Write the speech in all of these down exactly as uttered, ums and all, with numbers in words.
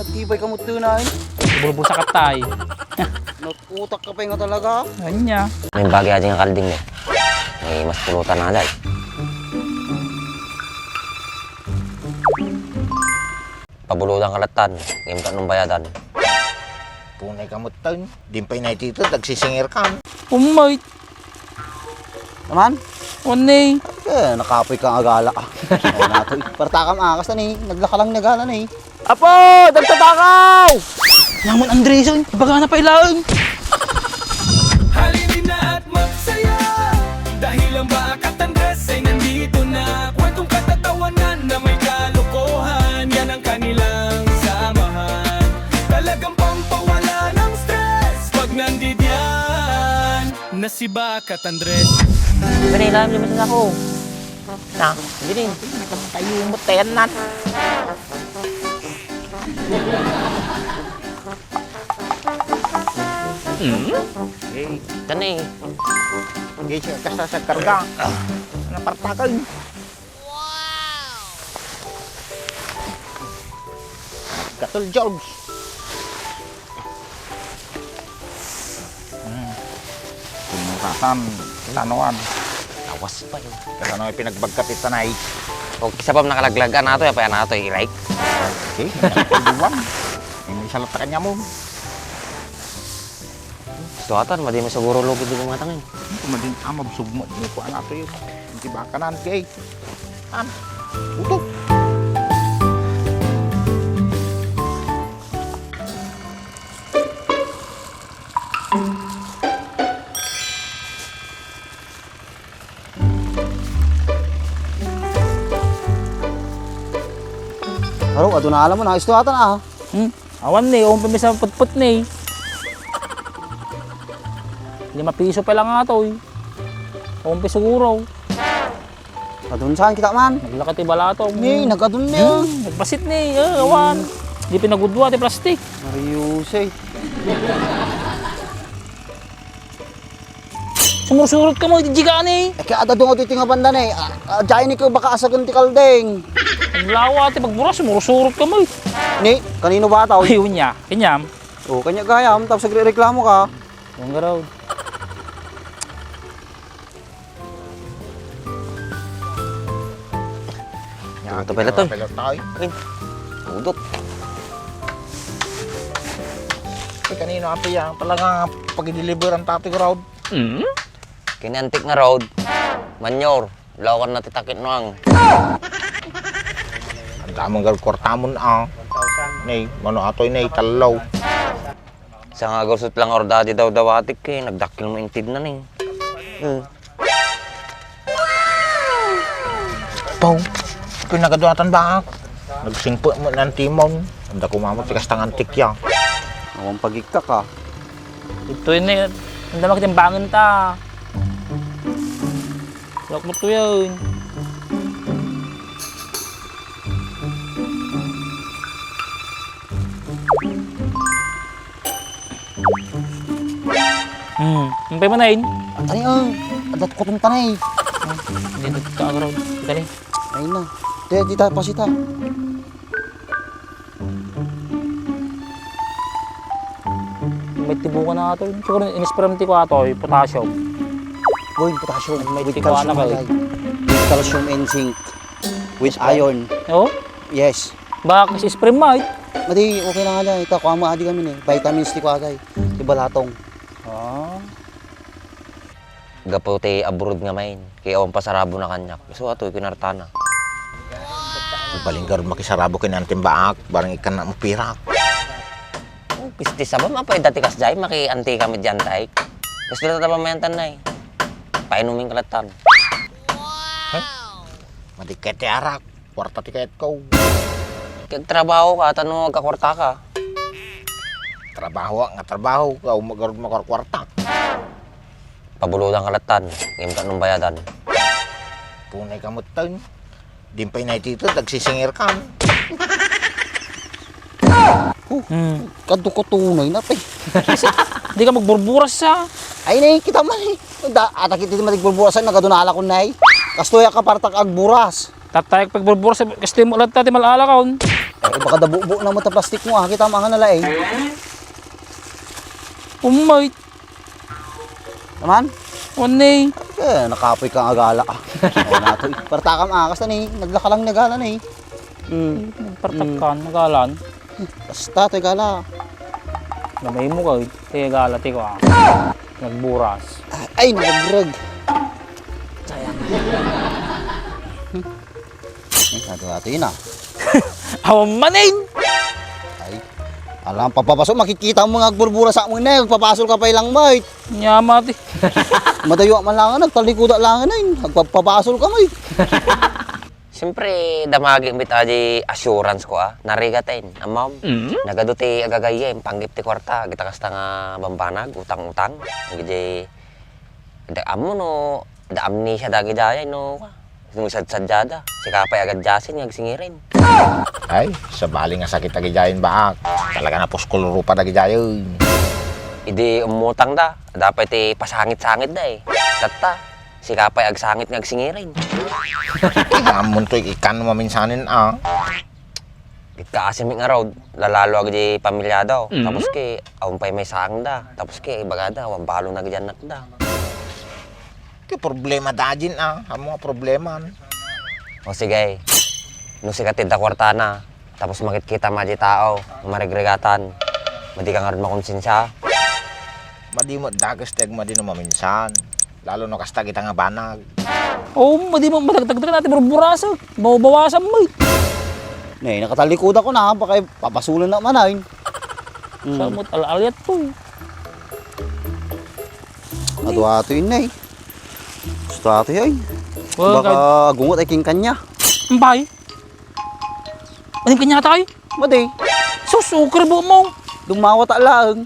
Agtibay ka met, Nay. Bulbul sa katay. Nautak ka pa nga talaga. Anya? May bagay aja nga kalding, eh. May mas pulutan na, day. Pabuludan ka latan, ngem ta nung bayadan. Punay ka met, Tay. Dimpay na iti ito, nagsisingir ka. Umay. Naman? One day. Eh, nakapoy ka nga gala. Oo, natoy. Partakam akas na ni, naglakalang na gala na eh. Apo! Dagtatakaw! Naman Andreson, baga na pailaon. Halina at magsaya dahil ang Baak at Andres ay nandito na. Kwentong katatawanan na may kalokohan, yan ang kanilang samahan. Talagang pampawala ng stress pag nandidiyan na si Baak at Andres. Kanila, lumisan ako. Na, gini. Tayo mo, tayan na. Hmm? Okay. Kani? Okay, siya, kasta sa karga. Ano, partakan? Wow! Katol, George. Hmm. Kung tasan, tanuan. Lawas pa yun. Kasano nga pinagbagkat ita na eh? O, isa pa nakalaglag, ano to, apa, ano to, i-like? Okay, duwang. Yung isa lang ta kanya mo. Gusto atan, madi mo siguro lugid di mga tangin. Ano, madi amab sugmo, di ko ano to yun. Hindi ba kanan, kay? An? Utok. Aro, aduna alam mo, naisto ata na, ah. Hmm? Awan ni, umpi mi sa putput ni. Lima piso pa lang ato, eh. Umpi siguro. Adun saan kita man? Naglaka ti balato. Ni, nagadun ni, ah. Hmm, nagbasit ni, ah, awan. Di pinagudua ti plastik. Mariusay. Sumursurot ka mo, iti jigani. Eh, kaya adadungaw iti nga banda ni. Ah, ah, jay ni ko baka asagan ti kalding. Naglawa ti pagburas, sumursurot ka mo. Ni, kanino ba taw? Ayun niya, kanyam. Oh, kanya gayam, tapos nagre-reklamo ka. Ang garaw. Yan, ito pala to. Pala tayo. Ay, udot. Eh, kanino ato yan? Talaga pag-deliveran tato yung road. Hmm? Kini antik nga road. Manyor. Lawakan na ti takit nuang. Ang damang gal kwartamon, ah. Nay, mano atoy, nay, tallo. Sa nga agusot lang orda di daw dawatik, eh, nagdakkel mo intid na ni. Hmm. Pau, pinagaduatan ba? Nagsingput mo ng timon. Ang dako mamot, tikas tangan tikya. Awang pagikak, ah. Ito ini, ang dama kitimbangan ta. Lakmot ko yun. Hmm, ang pay mo na yun? Ang tani, ah. Adat ko itong tanay. Hmm, hindi na ito agrod. Ang tani. Ayun na. Di, di tayo pasita. May tibukan na ito. Siguro, in-spray ti ko ato, yung potassium. Boy, potassium. May with tibukan calcium na kayo. Ay. With calcium and zinc. With iron. Oo? Yes. Baka kasi spray mo, eh. Madi, okay na nga dyan. Ito, kuha mo, adi kami ni. Vitamins ti kuha, guy. Ti balatong. Ah. Gapu ti abroad nga main, kay awan pasarabo na kaniak. So, ato, kinartana. Balinggar makisarabo ken antim baak, barang ikkan na mapirak. Oh, pisti sabam, apay dati kas jay, maki anti kami diyan, tay. Gusto na taba mayantan, nay. Painumin kalatan. Huh? Madiket ti arak. Kwarta ti kayatko. Kagtrabaho ka, tano agkakwarta ka? Trabaho nga trabaho, ka umagarod makwarkwarta. Pabulodan ka latan, ngem ka nung bayadan. Punay ka mutten. Dimpay na iti ito, nagsisingir ka. Hmm. Kadto ko tunay na, pe. Di ka magburburas sa. Ay, nay, kita man, eh. Da, atak iti matigburburas, ay, nagadunala ko, nay. Kastoy, kapartak agburas. Tatay, pagburburas, kasi mo lang tati malala ka, on. Ay, baka dabubo na mo ta plastik mo, ah. Kita mo, ang nalaing. Umay. Naman? One. Eh, nakapoy ka nga gala. Oh, nato. Partakam, ah, kasta ni, naglakalang na gala na, eh. Mm. Partakan, mm, magalan. Basta, te gala. Namay mo ka, te gala, te ko, ah. Nagburas. Ay, nagrag. Sayang. Eh, ato, ato yun, ah. Awan manin! Ay, alam, papapaso, makikita mo nga agburbura sa mo na, magpapasol ka pa ilang bait. Nyama, te. Madayo man lang, nagtalikuda lang, eh. Agpapapasol ka mo, eh. Siyempre, damagim bit adi assurance ko, ah. Narigaten, amam. Mm. Nagadu ti agagayem, panggip ti kwarta, kita kasta nga bambanag, utang-utang. Nagidi, da, ammo no, da amnesia dagi dayay, no, no sadsadyada. Sika pay agadiasin, nga agsingirin. Ay, sabali nga sakit dagi dayen baak. Talaga napuskol rupa dagi dayen. Idi umutang da, dapay ti pasangit-sangit da, eh. Tatta. Sika pay agsangit nga agsingirin. Ti ammon toy ikkan no maminsanen, ah. Ket ka asimik ngarud, lalalo agidi pamilyada, oh. Mm. Tapos ket, awan pay may sangda. Tapos ket, ibagada, awan balo na agidi annakda. Ti problema da din, ah. Ammo nga problema. O sige, no sika ti da kwartana, tapos makitkita madi tao, marigrigatan, madi ka ngarud makonsensia. Madi met dages ti agmadi no maminsan. Lalo no kasta kita nga banag. Oo, madi mo madagdagdag na ti burburasek. Baw-bawasan mo, eh. Ne, nakatalikuda ko na, baka papasulon na manay. Hmm. Samot al-alyat to, eh. Adu ato yun, eh. Gusto ato yun. Well, baka kag- agungot ay king kanya. Ambay. Anim kanya tay? Madi. Sus, uker buot mo. Dumawat a laeng.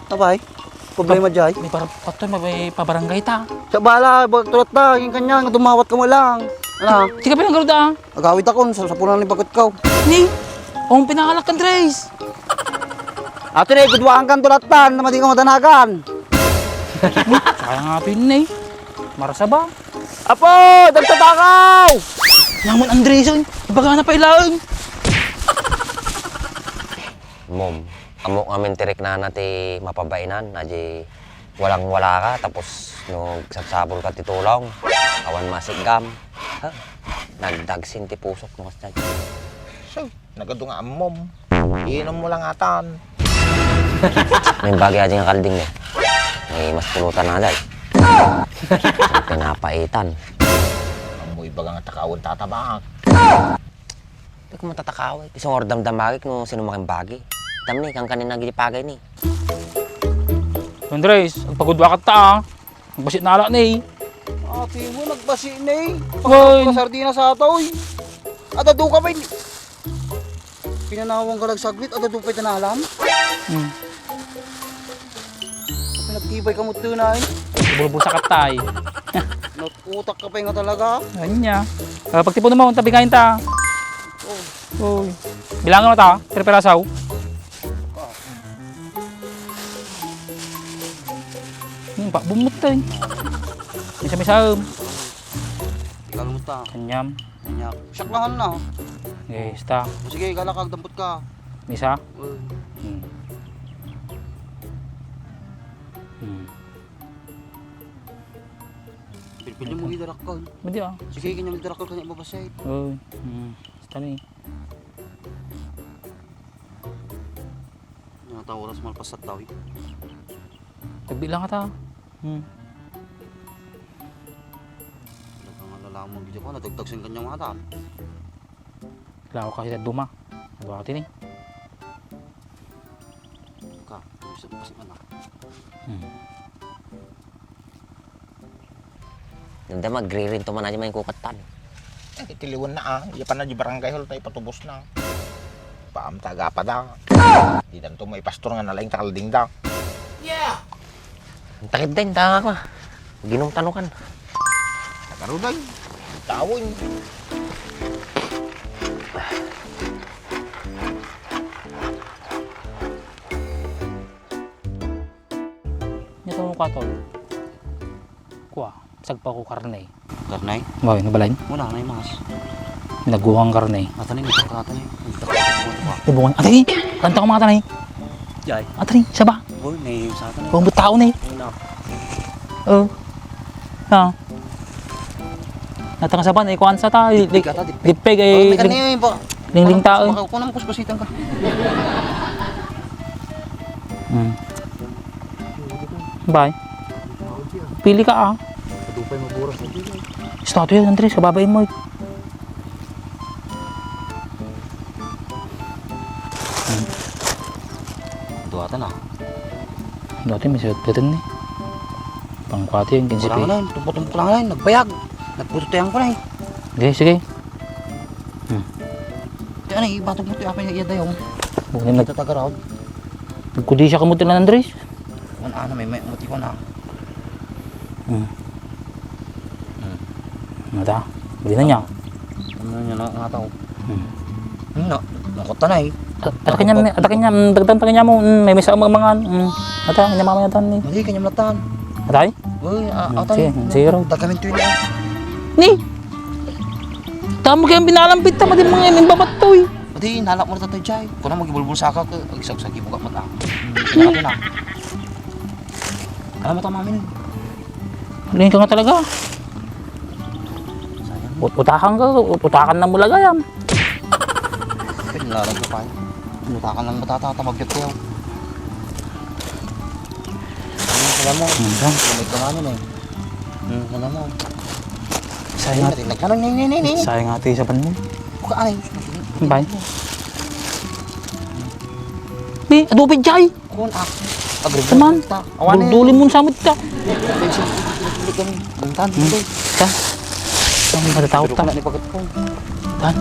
Abay, problema jay. May para, pato, may, may pabarangay ta. Sa bala, ba, tulat ta, yung kanya, nga dumawat ka mo lang. Ano? Di ka pinanggaruda, ah. Agawid ako, sa, sa punan ni bagot ko. Ni? Ang pinangalak kan Trace. Ato na, igudwaan kan tulat tan, na madi ka madanagan. Sayang nga ito yun, eh. Marasa ba? Apo! Nagtatakaw! Naman, Andres, oy. Baga na pailaeng. Mom, amok ngamin ti riknana ti mapabainan, adi walang wala ka, tapos no agsabsabol ka ti tulong, awan masigam. Ha? Nagdagsin ti pusok no kasdiay. So, Nagadu nga ammom. Inom mo lang atan. May bagi aja nga kalding, eh. May mas pulutan na, day. Pinapaitan. Ammo ibaga nga takawen tatabak. Di ko matatakaw, eh. Isang or damdamagik no sino makimbagi. Tamni, kang kanina gidi pagay ni. Andres, agpagudwa ka ta, ah. Nagbasit na ala ni. Ate mo, nagbasit na, eh. Wen. Pagkasardina sa atoy. Adadu ka pa, eh. Pinanawang ka lang saglit, adadu pa'y tanalam. Hmm. Nagtibay ka mo tunay. Bulbul sa katay. Nautak ka pa nga talaga. Anya. Ah, pagtipon mo, tabi kain ta. Oh. Uy. Bilangan mo ta, pira-pirasaw. Hmm, pa, bumot tayo. Misa-misa, um. Ikaw mo ta. Kanyam. Kanya. Siyak lang na. Okay, sta. O sige, gala ka, agdampot ka. Misa? Oo. Hmm. Hmm. Pilpil mo gidarak ka. Hindi, ah. Sige, kanyang gidarak ka, kanya babasay. Oo. Hmm. Sta ni. Nga ta oras malpas sa tao, eh. Tagbi lang ata. Hmm. Daga nga lalaman gid ako, nadagdag sa kanyang mata. Lawa kasi na duma. Ano ba ni? Ka, gusto ko kasi anak. Hmm. Nanda magririnto man aja main kukatan. Eh, tiliwan na, ah. Iya pa na di barangay hall tayo patubos na. Paam taga pa da. Di tanto may pastor nga nalaing takalding da. Yeah! Ang takit din, tanga ko. Ginong tanukan. Nakaruday. Tawon. Nya to mo katol. Kua, sagpa ko karne. Karne? Boy, nabalain? Wala na yung mas. Naguwang karne. Ata ni, ito ka ata ni. Ito ka ata ni. Ibungan. Ata ni! Kanta ko mga ata ni. Jay. Ata ni, saba. Boy, may sa ata ni. Bumbut tao ni. Ano? Oh. Ha? Natang saba, ikuan sa ta. Dipig ata, dipig. Dipig ay. Oh, may karne yun po. Lingling tao. Baka kunang kuskusitan ka. Hmm. Bye. Pili ka, ah. Kadupay maburas na dito. Estatua yan, Andres, kababain mo. Duwatan, ah. Dati may sagot ni. Pangkwati yung Wala kinsipi. Nga na, tumpok-tumpok lang na, nagbayag. Nagpututayang ko na eh. Sige, sige. Hmm. Kaya na, ibatog mo ito, apa yung iya dayo? Bukin nag- Tatagaraw. Nagkudisya ka mo ito na, Andres? Ano, ano, may, may, mati ko na. Hmm. Hmm. Nata, hindi na niya. Ano niya, no? Nga tao. Hmm. Hmm, no. Nakot na eh. At, at kanya, at kanya, mm, dagdag pa kanya mo, mm, may misa ang mga, mm, ata, kanya mamaya tan ni. Hindi, kanya malatan. Atay? Uy, ah, Hmm, atay. Sige, zero. Dagamin to yun, ah. Ni? Tamo kayang binalampit ta, madi mga inimbabat to, eh. Pati, nalak mo na tatay, Jai. Kuna, magibulbul sa ka, agsag-sagi mo ka mata. Ano ka na? Alam mo, tama, min. Ano yun ka nga talaga? Sayang. Ut-, utakan ka, ut-, utakan na mo lagayan. Pinalarang ko pa yun. Inutakan lang matata, tamagyot kayo. Ano, alam mo? Ano ka? Lamig ka nga nun eh. Hmm, alam mo. Sayang nga. Nagtanong, ni, ni, ni, ni. Sayang nga ito yung saban mo. Buka ay. Bye. Di, adobe jay. Kun, ah. Agri-, Taman. Ta. Awan eh. Dulduli mo sa amot ka. Pension, pinagpili kami. Ang tan, Hmm. ito. Ta. Ang matataot ta. Pero kung ano ipagat ko. Tan.